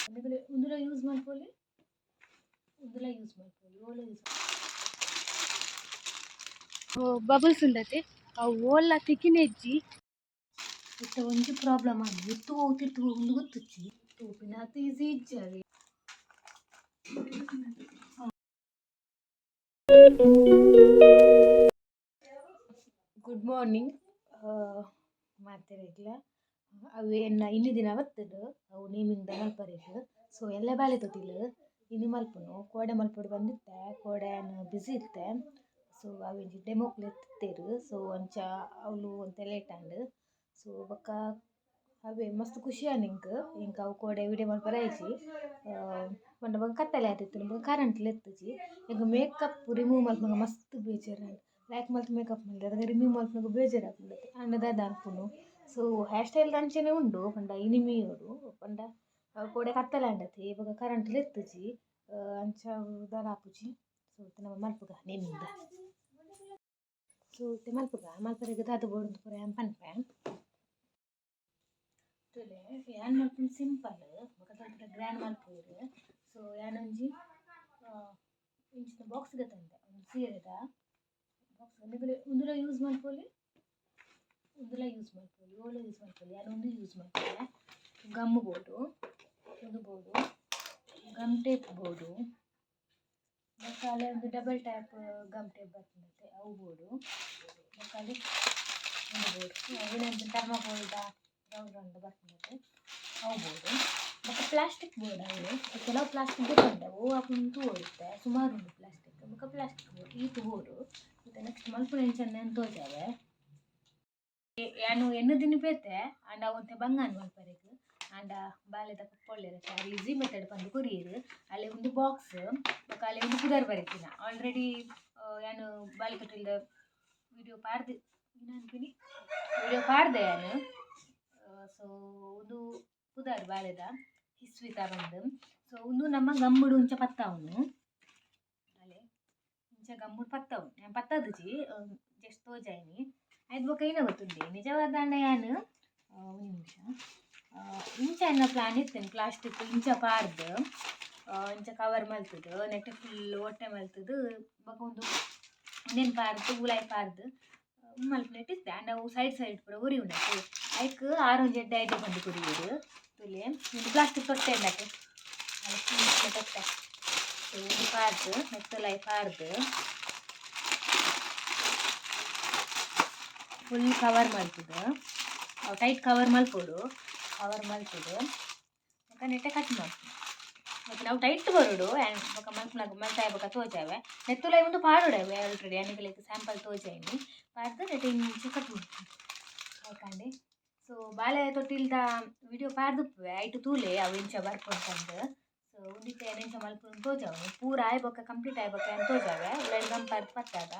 ಉಂದುಲ use ಮಲ್ಪೊಲಿ, ಉಂದುಲ use ಮಲ್ಪೊಲಿ, ಓಲ use. Bubbles ಉಂಡತೆ, ಅವು ಓಲ್ಲ ತಿಕ್ಕಿನೆಜ್ಜಿ. ಇತ್ತ ಒಂಜಿ ಪ್ರಾಬ್ಲಮ್ ಆಂಡ್, ಇತ್ತು ಹೋಗ್ತಿರ್ತು ಒಂದು ಗೊತ್ತುಚ್ಚಿ ತೂಪಿನ ಅತ್ ಈಸಿ ಇಜ್ಜಾವೆ. ಗುಡ್ ಮಾರ್ನಿಂಗ್ ಮಾತೆರೆಗ್ಲ. ಅವು ಎನ್ನ ಇನಿ ದಿನ ಬತ್ತುಂಡು ಅವು ನೇಮಿಂಗ್ ದ ಮಲ್ಪರೆಗ್. ಸೊ ಎಲ್ಲ ಬಾಲೆ ತೊಟಿಲ್ ಇನಿ ಮಲ್ಪುನು. ಕೋಡೆ ಮಲ್ಪೊಡು ಬಂದಿತ್ತೆ, ಕೋಡೆ ಯಾನ್ ಬಿಸಿ ಇತ್ತೆ. ಸೊ ಅವೆಂಜಿ ಡೆಮೋಕ್ಲು ಇತ್ತೆರ್. ಸೊ ಅಂಚ ಅವ್ಲು ಒಂತೆ ಲೇಟ್ ಆಂಡ್. ಸೊ ಬೊಕ್ಕ ಅವೇ ಮಸ್ತ್ ಖುಷಿ ಆಂಡ್ ಎಂಕ್. ಎಂಕ್ ಅವು ಕೋಡೆ ವಿಡಿಯೋ ಮಲ್ಪರೆ ಆಯ್ಜಿ. ಪಂಡ ಬೊಕ್ಕ ಕತ್ತಲೆ ಆದಿತ್ತ್ಂಡ್, ಬೊಕ್ಕ ಕರೆಂಟ್ಲ ಇತ್ತುಜಿ. ಎಂಕ್ ಮೇಕಪ್ ರಿಮೂವ್ ಮಲ್ಪುನಗ ಮಸ್ತ್ ಬೇಜಾರ್ ಆಂಡ್. ಲ್ಯಾಕ್ ಮಲ್ತ್ ಮೇಕಪ್ ಮಲ್ತೆ, ಅದಗ ರಿಮೂವ್ ಮಲ್ಪುನಗ ಬೇಜಾರ್ ಆಪುಂಡು. ಆಂಡ ದಾದ ಅನ್ಪುನು? ಸೊ ಹೇರ್ ಸ್ಟೈಲ್ ಅಂಚನೆ ಉಂಡು. ಪಂಡ ಇನಿಮಿಯೋಡು ಪಂಡ ಕೋಡೆ ಕತ್ತಲೆ ಆಂಡತೆ, ಬೊಕ್ಕ ಕರೆಂಟ್ಲ ಇತ್ತುಜಿ. ಅಂಚ ದಾಲ ಆಪುಜಿ. ಸೊ ಇತ್ತೆ ನಮ ಮಲ್ಪುಗ ನೇಮಿಂಗ್ದ. ಸೊ ಇತ್ತೆ ಮಲ್ಪುಗ. ಮಲ್ಪರೆಗ್ ದಾದ ಬೋಡು ಪೂರ ಯಾನ್ ಪನ್ಪೆ. ತೂಲೆ, ಯಾನ್ ಮಲ್ಪುನ ಸಿಂಪಲ್, ಬೊಕ ಸ್ವಲ್ಪ ಗ್ರ್ಯಾಂಡ್ ಮಲ್ಪುವೆರ್. ಸೊ ಯಾನೊಂಜಿ ಇಂಚಿನ ಬಾಕ್ಸ್ ಗೆತೊಂದೆ, ಒಂಜಿ ಸೀರೆದ ಬಾಕ್ಸ್. ನಿಕುಲು ಉಂದುಲ ಯೂಸ್ ಮಲ್ಪೊಲಿ, ಉಂದುಲ ಯೂಸ್ ಮಲ್ಪೊಲಿ, ಓಲ ಯೂಸ್ ಮಲ್ಪೊಲಿ. ಯಾನ್ ಉಂದು ಯೂಸ್ ಮಲ್ಪುವೆ. ಗಮ್ ಬೋಡು, ಉಂದು ಬೋಡು, ಗಮ್ ಟೇಪ್ ಬೋಡು. ಬೊಕ್ಕ ಅಲೆ ಒಂದು ಡಬಲ್ ಟ್ಯಾಪ್ ಗಮ್ ಟೇಪ್ ಬರ್ಪುಂಡತೆ, ಅವು ಬೋಡು. ಬೊಕ್ಕ ಅಲ್ಲಿ ಉಂದು ಬೋಡು, ಅವಿನಂಚ ಥರ್ಮಾಕೋಲ್ದ ರೌಂಡ್ ರೌಂಡ್ ಬರ್ಪುಂಡತೆ, ಅವು ಬೋಡು. ಬೊಕ್ಕ ಪ್ಲಾಸ್ಟಿಕ್ ಬೋಡು. ಅವು ಕೆಲವು ಪ್ಲಾಸ್ಟಿಕ್ ಗೆತೊಂಡೆ, ಒವು ಆಪುಂಡು ತೂವೊಡು. ಸುಮಾರು ಉಂಡು ಪ್ಲಾಸ್ಟಿಕ್. ಬೊಕ್ಕ ಪ್ಲಾಸ್ಟಿಕ್ ಬೋಡು, ಈತ್ ಬೋಡು. ಇತ್ತೆ ನೆಕ್ಸ್ಟ್ ಮಲ್ಪುನ ಎಂಚನೆ ಅಂತ ತೋಜಾವೆ. ಯಾನು ಎಣ್ಣೆ ದಿನ ಬೇತೆ ಆಂಡ ಒಂತೆ ಬಂಗಾನ್ ಮಲ್ಪರೆಗ್. ಆಂಡ ಬಾಲೆದ ಪೊಪ್ಪೊಲ್ಲೆರ್ ಆರ್ ಈಸಿ ಮೆಥಡ್ ಪಂದ್ ಕೊರಿಯೆರ್. ಅಲ್ಲೇ ಒಂದು ಬಾಕ್ಸ್, ಬೊಕ ಅಲ್ಲೇ ಒಂದು ಪುದರ್ ಬರೆತಿನ. ಆಲ್ರೆಡಿ ಯಾನ್ ಬಾಲೆ ತೊಟಿಲ್ದ ವಿಡಿಯೋ ಪಾಡ್ದ್ ಅನ್ಪಿನಿ, ವಿಡಿಯೋ ಪಾಡ್ದೆ ಯಾನ್. ಸೊ ಉಂದು ಪುದರ್ ಬಾಲೆದ, ಹಿಸ್ವಿತಾ ಪಂದ್. ಸೊ ಉಂದು ನಮ್ಮ ಗಮ್ಮುಡು ಇಂಚ ಪತ್ತಾವುನು. ಅಲೆ ಇಂಚ ಗಮ್ಮುಡು ಪತ್ತಾವು. ಯಾನ್ ಪತ್ತದಿಜಿ, ಜಸ್ಟ್ ತೋಜಾಯಿನಿ. ಐದ್ ಬೊಕ ಏನ ಗೊತ್ತುಂಡೆ, ನಿಜವಾದಾಂಡ ಯಾನ್, ಒಂಜಿ ನಿಮಿಷ, ಇಂಚ ಎನ್ನ ಪ್ಲಾನ್ ಇತ್ತೇನೆ. ಪ್ಲಾಸ್ಟಿಕ್ ಇಂಚ ಪಾಡ್ದ್, ಇಂಚ ಕವರ್ ಮಲ್ತುದು, ನೆಟ್ ಫುಲ್ ಒಟ್ಟೆ ಮಲ್ತುದು, ಬೊಕ ಒಂದು ಉಂದೆನ್ ಪಾಡ್ದ್, ಉಲಾಯಿ ಪಾಡ್ದ್ ಮಲ್ಪುನೆಟ್ ಇತ್ತೆ. ಆಂಡ ಅವು ಸೈಡ್ ಸೈಡ್ ಪೂರ ಒರಿಯುಂಡತೆ. ಐಕ್ ಆರೊಂಜಿ ಎಡ್ಡೆ ಐಡಿಯಾ ಪಂದ್ ಕೊರಿಯೆರ್. ತೂಲೆ, ಉಂದು ಪ್ಲಾಸ್ಟಿಕ್ ತೊಟ್ಟೆ ಉಂಡತೆ, ತೊಟ್ಟೆ. ಸೊ ಉಂದು ಪಾಡ್ದ್, ನೆತ್ತ ಉಲಾಯಿ ಪಾಡ್ದ್, ಫುಲ್ ಕವರ್ ಮಲ್ತುದು, ಅವು ಟೈಟ್ ಕವರ್ ಮಲ್ಪೊಡು. ಕವರ್ ಮಲ್ತುದು ಬೊಕ ನೆಟ್ಟೆ ಕಟ್ ಮಲ್ಪುನು. ಬೊಕ ನಾವು ಟೈಟ್ ಬರೋಡು. ಆ್ಯಂಡ್ ಬೊಕ ಮಲ್ಪುನಗ ಮಲ್ತಾಯ ಬೊಕ ತೋಜಾವೆ. ನೆತ್ತುಲಾಯಿ ಉಂದು ಪಾಡೊಡು. Already ಯಾನಿಗಲೆಗ್ sample ತೋಜಾಯಿನಿ. ಪಾಡ್ದು ನೆಟ್ಟೆ ಇಂಚ ಕಟ್ ಮಲ್ಪುನು ಐಕಾಂಡೆ. ಸೊ ಬಾಲೆ ತೊಟ್ಟಿಲ್ದ ವಿಡಿಯೋ ಪಾಡ್ದುಪ್ಪುವೆ, ಐಟ್ ತೂಲೆ ಅವು ಎಂಚ ಬರ್ಪುಂಡು ಪಂದ್. ಸೊ ಉಂದಿತ್ತೆ ಯಾನ್ ಎಂಚ ಮಲ್ಪುನು ತೋಜಾವುನು. ಪೂರ ಆಯ್ ಬೊಕ, ಕಂಪ್ಲೀಟ್ ಆಯ್ ಬೊಕ ಯಾನ್ ತೋಜಾವೆ. ಉಲಾಯಿಡ್ ಗಮ್ ಪಾಡ್ದ್ ಪತ್ತಾಗ.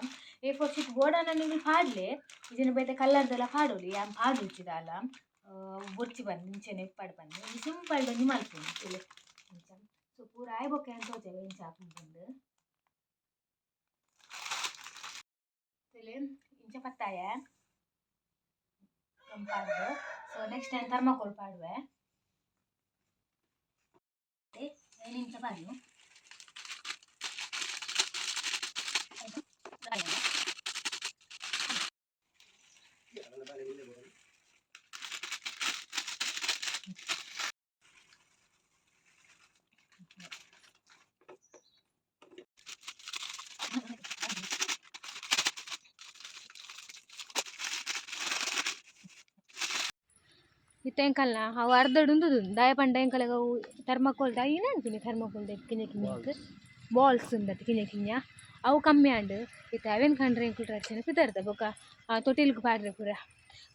ಎ4 ಶೀಟ್ ಬೋಡಾಂಡ ನಿಕುಲು ಪಾಡ್ಲೆ, ಇಜ್ಜಿಂಡ ಬೇತೆ ಕಲರ್ದೆಲ ಪಾಡೊಲಿ. ಯಾನ್ ಪಾಡುಜಿ ದಾಲ, ಬೊರ್ಚಿ ಪಂದ್, ಇಂಚೆನೆ ಇಪ್ಪಡ್ ಪಂದ್. ಒಂಜಿ ಸಿಂಪಲ್ ಒಂಜಿ ಮಲ್ಪುನು. ತೂಲೆ ಇಂಚ. ಸೊ ಪೂರ ಆಯ್ ಬೊಕ ಯಾನ್ ತೋಜಾವೆ ಎಂಚ ಆಪುಂಡು ಪಂದ್. ತೂಲೆ, ಇಂಚ ಪತ್ತಾಯ ಗಮ್ ಪಾಡ್ದ್. ಸೊ ನೆಕ್ಸ್ಟ್ ಯಾನ್ ಥರ್ಮಾಕೋಲ್ ಪಾಡುವೆ. ಐನ್ ಇಂಚ ಪಾಡ್ನು. ಇತ್ತೆ ಎಂಕಲ್ನ ಅವು ಅರ್ಧಡ್ ಉಂತುದು. ದಾಯೆ ಪಂಡ ಎಂಕಲೆಗ್ ಅವು ಥರ್ಮಾಕೋಲ್ ದ ಏನ ಅನ್ಪಿನಿ, ಥರ್ಮಾಕೋಲ್ ದ ಕಿನ್ಯ ಕಿನ್ಯಕ್ ಬಾಲ್ಸ್ ಉಂಡತೆ ಕಿನ್ಯ ಕಿನ್ಯ, ಅವು ಕಮ್ಮಿ ಆಂಡ್. ಇತ್ತೆ ಅವೆನ್ ಕಂಡ್ರೆ ಎಂಕುಲು ರಡ್ಡ್ ಜನ ಪಿದರ್ದ. ಬೊಕ ಆ ತೊಟಿಲ್ಗ್ ಪಾಡ್ರೆ ಪೂರ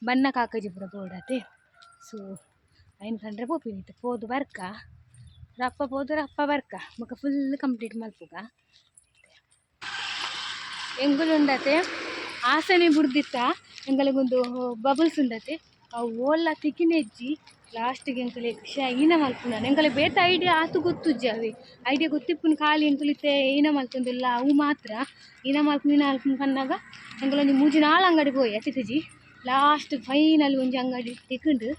ಬಣ್ಣ ಕಾಕಜಿ ಪೂರ ಬೋಡಾತೆ. ಸೊ ಐನ್ ಕಂಡ್ರೆ ಪೋಪಿನಿ. ಇತ್ತೆ ಪೋದು ಬರ್ಕ, ರಪ್ಪ ಪೋದು ರಪ್ಪ ಬರ್ಕ, ಬೊಕ ಫುಲ್ ಕಂಪ್ಲೀಟ್ ಮಲ್ಪುಗ. ಎಂಕುಲು ಉಂಡತೆ ಆಸನೆ ಬುಡ್ದಿತ್ತ. ಎಂಕಲೆಗೊಂದು ಬಬಲ್ಸ್ ಉಂಡತೆ, ಅವು ಓಲ್ಲ ತಿಕ್ಕಿನೆಜ್ಜಿ. ಲಾಸ್ಟಿಗೆ ಎಂಕಲೆ ಖುಷಿ ಈನ ಮಲ್ಪುನ. ಎಂಕಲೆ ಬೇತೆ ಐಡಿಯಾ ಆತು ಗೊತ್ತುಜ್ಜಿ. ಅವೆ ಐಡಿಯಾ ಗೊತ್ತಿಪ್ಪುನ ಖಾಲಿ ಎಂಕುಲು ಇತ್ತೆ ಈನ ಮಲ್ತೊಂದುಲ್ಲ. ಅವು ಮಾತ್ರ ಈನ ಮಲ್ಪುನ, ಈನ ಮಲ್ಪುನ ಪನ್ನಗ ಎಂಕುಲೊಂಜಿ ಮೂಜಿ ನಾಲ್ ಅಂಗಡಿ ಪೋಯ, ತಿಕ್ಕುಜಿ. ಲಾಸ್ಟ್ ಫೈನಲ್ ಒಂಜಿ ಅಂಗಡಿ ತಿಕ್ಕುಂಡು.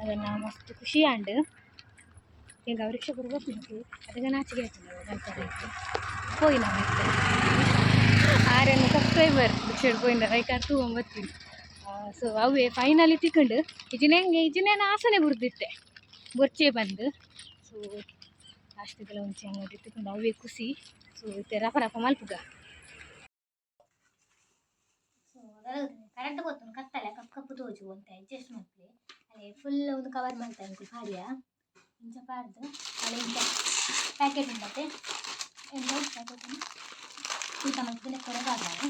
ಅದನ್ನ ಮಸ್ತ್ ಖುಷಿ ಆಂಡ್. ಎಂಕ್ ಅವು ರಿಕ್ಷಾ ಪೂರ ಗೊತ್ತುಂಟು. ಅದಕ್ಕೆ ನಾಚಿಕೆ ಆಯ್ತು ಮಲ್ಪರೆ. ಪೋಯಿನ ಮಿತ್ತ್ ಆರೆನ ಸಬ್ಸ್ಕ್ರೈಬರ್ ರಿಕ್ಷಾಡ್ ಪೋಯಿನ ಐಕಾರ್ ತೂವೊಂಬತ್ತಿನಿ. ಸೊ ಅವೇ ಫೈನಲಿ ತಿಕ್ಕಂಡು. ಇಜಿನ ಹೆಂಗೆ ಇಜಿನ ಆಸನೆ ಬುಡ್ದಿತ್ತೆ ಬೊರ್ಚೆ ಬಂದು. ಸೊ ಲಾಸ್ಟಿಗೆಲ್ಲ ಒಂಚಿ ಅಂಗಡಿ ತಿಕ್ಕಂಡು, ಅವೇ ಖುಷಿ. ಸೊ ಇತ್ತೆ ರಪ ರಪ ಮಲ್ಪುಗ. ಸೊ ಕರೆಂಟ್ ಗೊತ್ತುಂಡು, ಕತ್ತಲೆ ಕಪ್ಪು ಕಪ್ಪು ತೋಜು ಅಂತ ಅಡ್ಜಸ್ಟ್ ಮಲ್ಪಲೆ. ಅಲ್ಲೇ ಫುಲ್ ಒಂದು ಕವರ್ ಮಲ್ತ ಇಂಕುಲು ಪಾಡಿಯ. ಇಂಚ ಪಾಡ್ದು ಅಲ್ಲೇ ಇಂಚ ಪ್ಯಾಕೆಟ್ ಉಂಡತೆ. ಎಂತ ಪ್ಯಾಕೆಟ್ ಊಟ ಮಲ್ಪುನ ಕೊರೆ ಪಾಡ್ದಾರೆ.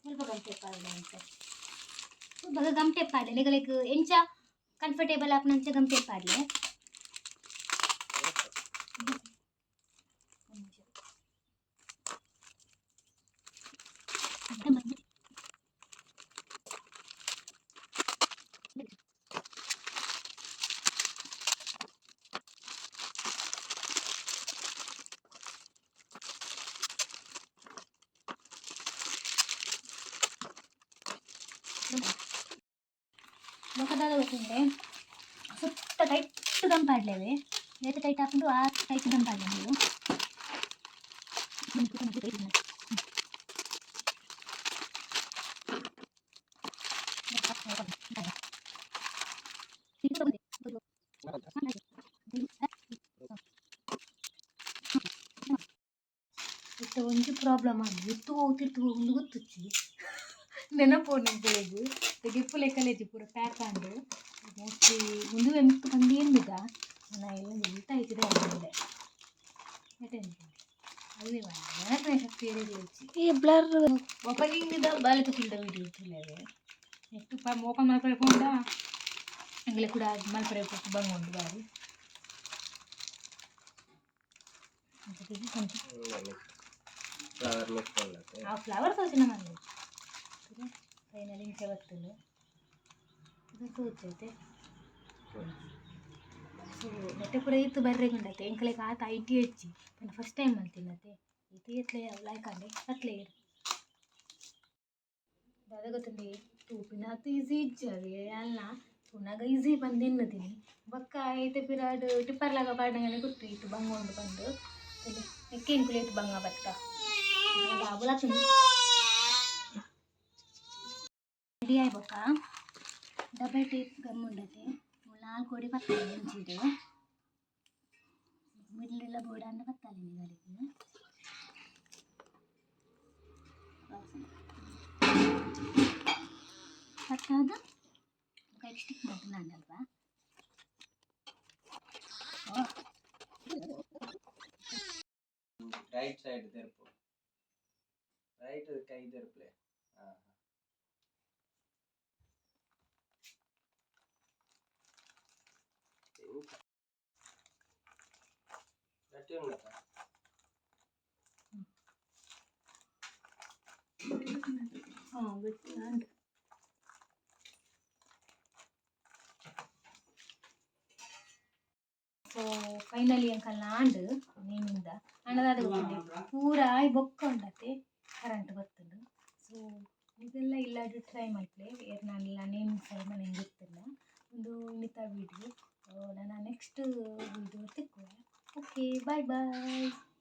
ಸ್ವಲ್ಪ ಗಮ್ ಟೇಪ್ ಪಾಡೊಡು ಅಂತೆ. ಬೊಕ ಗಮ್ ಟೇಪ್ ಪಾಡ್ಲೆ. ನಿಗಲೆಗ್ ಎಂಚ ಕಂಫರ್ಟೇಬಲ್ ಆಪುನಂಚ ಗಮ್ ಟೇಪ್ ಪಾಡ್ಲೆ. ಬೊಕ ದಾದ ಗೊತ್ತುಂಡೆ, ಸುತ್ತ ಟೈಟ್ ಗಮ್ ಪಾಡ್ಲೆವೆ. ಏತ್ ಟೈಟ್ ಆಪುಂಡು ಆ ಟೈಟ್ ಗಮ್ ಪಾಡ್ಲೆ ನೀವು. ಇತ್ತೆ ಒಂಜಿ ಪ್ರಾಬ್ಲಮ್ ಆಂಡ್. ಇತ್ತು ತಿರ್ತು ಒಂದು ಗೊತ್ತುಜ್ಜಿ, ನೆನಪು ಎಂಕಲೆಗ್. ಗೆಪ್ಪುಲೆ ಕಲೇಜಿ ಪೂರ ಪ್ಯಾಕ್ ಆಂಡ್. ಮೋಸ್ಟ್ಲಿ ಉಂದುವೆ ಮಿತ್ತ್ ಪಂದ್ ಎನ್ನುಗ. ನನ ಎಲ್ಲ ಎಂತ ಆಯ್ತದೆ ಆಂಡ್ ಅದುವೇ ನೆನಪಿನ ಶಕ್ತಿ ಇಜ್ಜಿ. ಈ ಬ್ಲರ್. ಓಪನಿಂಗ್ ದ ಬಾಲೆ ತುಕುಲ್ದ ವಿಡಿಯೋ ತುಲೆವೆ. ನೆಕ್ಸ್ಟ್ ಓಪನ್ ಮಲ್ಪರೆ ಪೋಂಡ ಎಂಕಲೆ ಕೂಡ ಮಲ್ಪರೆ ಬಂಗ ಉಂಡು ಬಾರಿ. ಫ್ಲವರ್ ಮಿಕ್ಸ್ ಉಂಡತೆ. ಆ ಫ್ಲವರ್ ತೋಚಿನ ಮಲ್ಲೆ. ಫೈನಲಿ ಇಂಚ ಬತ್ತುಂಡು. ಇದು ತೋಚೈತೆ. ಸೊ ನೆಟ್ಟೆ ಪೂರ ಇತ್ತು ಬರ್ರೆಗ್ ಉಂಡತೆ. ಎಂಕಲೆಗ್ ಆತ ಐಡಿಯಾ ಇಜ್ಜಿ ಪಂಡ ಫಸ್ಟ್ ಟೈಮ್ ಮಲ್ತಿನತೆ. ಇತ್ತು ಏತ್ಲೆ ಲೈಕ್ ಆಂಡೆ ಪತ್ಲೆ ಇರು. ದಾದ ಗೊತ್ತುಂಡೆ, ತೂಪಿನಾತ್ ಈಸಿ ಇಜ್ಜಿ ಅದು. ಅಲ್ಲ, ತೂನಗ ಈಸಿ ಪಂದ್ ಎನ್ನುದಿನಿ. ಬೊಕ್ಕ ಐತೆ ಪಿರಾಡ್ ಟಿಪ್ಪರ್ಲಾಗ ಪಾಡ್ನಗನೆ ಗೊತ್ತು ಇತ್ತು ಬಂಗ ಉಂಡು ಪಂದ್. ನೆಕ್ಕೆ ಎಂಕುಲು ಏತ್ ಬಂಗ ಬತ್ತ ಬಾಬುಲ. ರೆಡಿ ಆಯ್ ಬೊಕ್ಕ ಡಬಲ್ ಟೇಪ್ ಗಮ್ ಉಂಡತೆ, ನಾಲ್ಕು ಕೋಡಿ ಪತ್ತಾಲೆ ಇಂಚಿಡ್ ಮಿಡ್ಲ್ ಬೋರ್ಡ್ ಪತ್ತಾಲೆ ನಿಗಲಿಗ್. ಪತ್ತಾದ ಬೊಕ ಸ್ಟಿಕ್ ಮಲ್ಪುನಾಂಡಲ್ವಾ. ರೈಟ್ ಸೈಡ್ ತೆರ್ಪು, ರೈಟ್ ಕೈ ತೆರ್ಪಲೆ. ಹಾಂ, ಗಟ್ಟಿ ಉಂಡತ. ಹಾಂ, ಗಟ್ಟಿ ಉಂಟು. ಸೊ ಫೈನಲಿ ಅಂಕಲ್ನ ಆಂಡ್ ನೇಮಿಂದ ಆಂಡದಾದ ಗೊತ್ತುಂಡೆ, ಪೂರ ಆಯ್ ಬೊಕ್ಕ ಉಂಡತೆ ಕರೆಂಟ್ ಬತ್ತುಂಡು. ಸೊ ಇದೆಲ್ಲ ಇಲ್ಲಾಡ್ ಟ್ರೈ ಮಲ್ಪಲೆ. ಏರ್ನಾಂಡಲ ನೇಮಿಂಗ್ ಸೆರೆಮನಿ ಗೊತ್ತಿಲ್ಲ. ಒಂದು ಇನ್ನಿತ ವೀಡಿಯೋ. ನನ್ನ ನೆಕ್ಸ್ಟ್ ವೀಡಿಯೋ ತಿಕ್ಕುವೆ. Okay, bye bye.